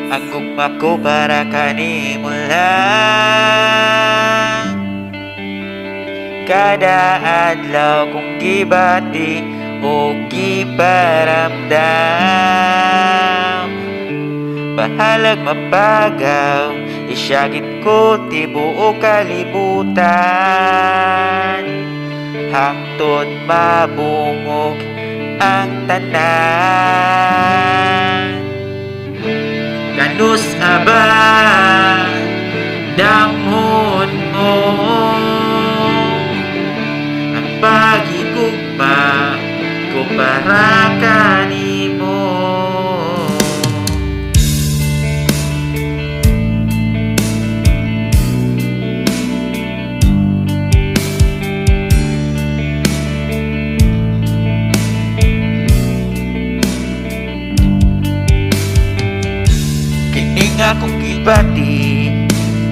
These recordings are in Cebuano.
Ang gugma ko para kanimo lang. Kada adlaw kong gibati o giparamdam. Bahalag mapagaw, isyagit ko tibuok kalibutan. Hangtod mabungog ang tanan. Kanus aba damhon mo ang pagigugma ko para kanimo. Kining akong gibati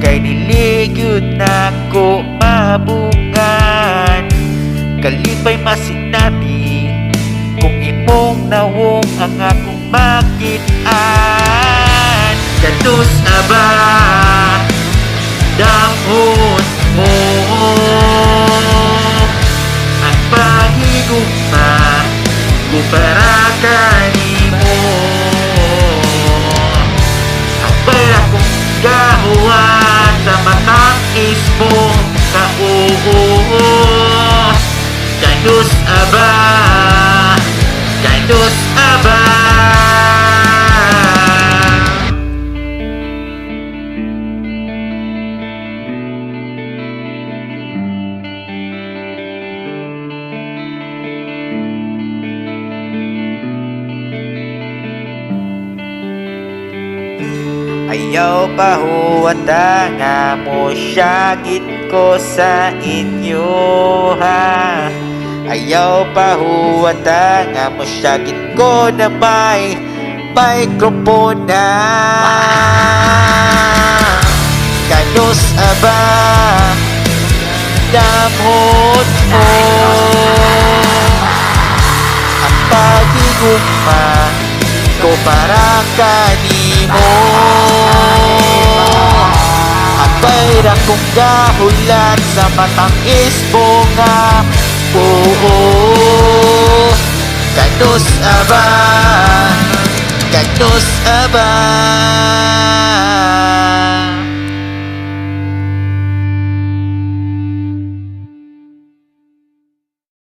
kay dili gyud nako mabungan. Kalipay masinati kung imong nawong ang akong makit-an. Kanus aba damhon mo ang paghigugma ko para kanimo. Abay akong gahuwat sa matang-is mo kauo. Kanus aba, kanus aba. Ayaw pahuwata nga mo syagit ko sa inyo ha. Ayaw pahuwata nga mo syagit ko na may microphone na. Kanus aba damhon mo ang pagigugma ko para kanimo. Abay ra kong gahulat sa matang-is mo nga buo. Kanus aba, kanus aba.